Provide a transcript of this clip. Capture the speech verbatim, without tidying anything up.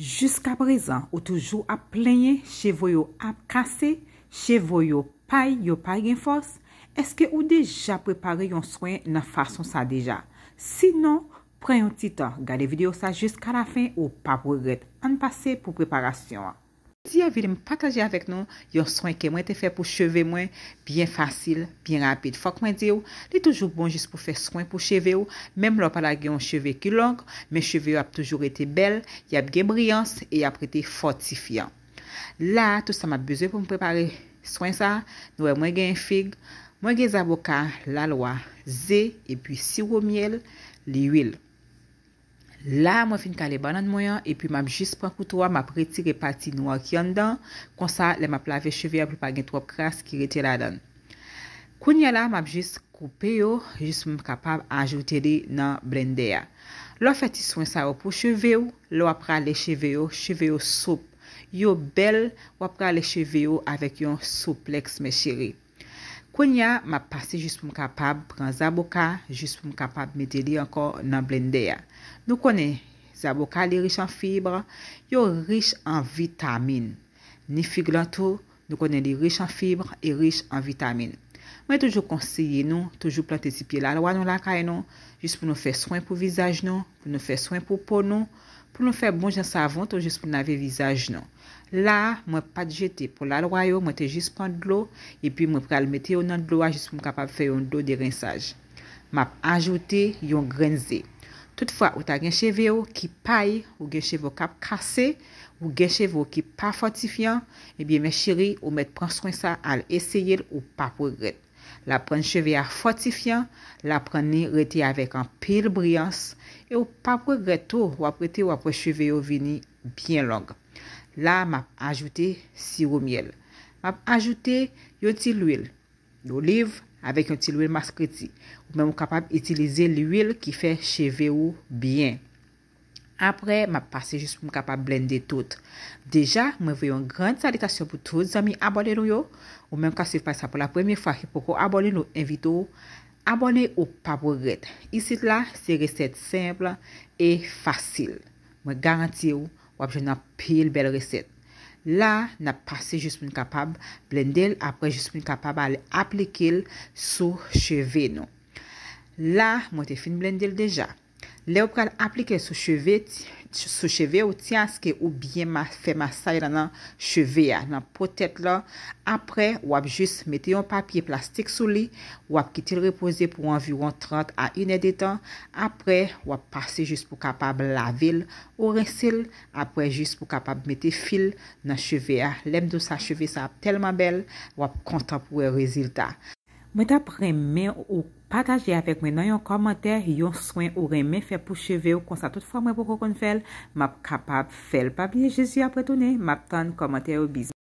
Jiska prezan, ou toujou ap plenyen cheve yo ap kase, cheve yo pay, yo pa gen fòs? Èske ou deja prepare yon swen nan fason sa deja? Sinon, pran yon ti tan, gade videyo sa jiska lafen, ou p ap regrèt. Ann pase pou preparasyon an. Jodi a vini m pataje avèk nou yon swen ke mwen te fè pou cheve mwen, byen fasil, byen rapid. Fòk mwen di w, li toujou bon jis pou fè swen pou cheve w, menm lè w pa lage yon cheve ki long, men cheve yo ap toujou rete bèl, y ap gen briyans e y ap rete fòtifyan. La, tout sa m ap bezwen pou m prepare swen sa, nou wè mwen gen fig, mwen gen zaboka, lalwa, ze, epi siwo myèl, liwil. La, mwen fin kale bannann mwen an, epi m ap jis pran kouto a, m ap retire pati nwa ki anndan. Konsa, lè m ap lave cheve a, pou l pa gen twòp kras ki rete ladan l. Kounye a la, m ap jis koupe yo, jis pou m kapab ajoute li nan blendè a. Lè w fè ti swen sa yo pou cheve w, lè w ap rale cheve yo, cheve yo soup. Yo bèl, w ap rale cheve yo avèk yon souplès, mes chéries. Kounye a, m ap pase jis pou m kapab pran zaboka, jis pou m kapab mete li ankò nan blendè a. Nou konnen, zaboka li rich an fib, yo rich an vitamin. Ni fig lan tou, nou konnen li rich an fib e rich an vitamin. Mwen toujou konseye nou, toujou plante ti pye lalwa nou lakay nou, jis pou nou fè swen pou vizaj nou, pou nou fè swen pou po nou, pou nou fè bon jan savon tou jis pou n lave vizaj nou. La, mwen pa t jete po lalwa yo, mwen te jis pran dlo, epi mwen pral mete yo nan dlo a jis pou m kapab fè yon dlo derensaj. M ap ajoute yon grenn ze. Toutfwa ou ta gen cheve w ki pay, ou gen cheve w k ap kase, ou gen cheve w ki pa fòtifyan, ebyen, mes chéries, ou mèt pran swen sa, al eseye l, ou p ap regrèt. L ap rann cheve a fòtifyan, l ap rann li rete avèk anpil briyans, e ou p ap regrèt tou, w ap rete, w ap wè cheve yo vini byen long. La, m ap ajoute siwo myèl. M ap ajoute yon ti lwil doliv avèk yon ti lwil maskreti. Ou menm ou kapab itilize lwil ki fè cheve ou byen. Apre, m ap pase jis pou m kapab blende tout. Deja, mwen voye yon grann salitasyon pou tout zanmi abòne nou yo. Ou menm k ap swiv paj sa pou la premye fwa ki poko abòne, nou envite w abòne, ou p ap regrèt. Isit la, se resèt senp e fasil. Mwen garanti w, w ap jwenn anpil bèl resèt. La, n ap pase jis pou n kapab blende l, apre jis pou n kapab al aplike l sou cheve nou. La, mwen te fin blende l deja. Lè w pral aplike l sou cheve, ti- sou cheve w, tyen aske ou byen ma- fè masaj la nan cheve a, nan po tèt la. Apre, w ap jis mete yon papye plastik sou li, w ap kite l repoze pou anviwon trant a inèdetan. Apre, w ap pase jis pou kapab lave l, ou rense l, apre jis pou kapab mete fil nan cheve a. Lè m di w sa, cheve sa ap tèlman bèl, w ap kontan pou wè rezilta. Mwen t ap renmen ou pataje avèk mwen nan yon kòmantè yon swen ou renmen fè pou cheve w, konsa tout fwa mwen poko konn fè l, m ap kapab fè l. Pa bliye Jezi ap retounen, m ap tann kòmantè yo, bizou.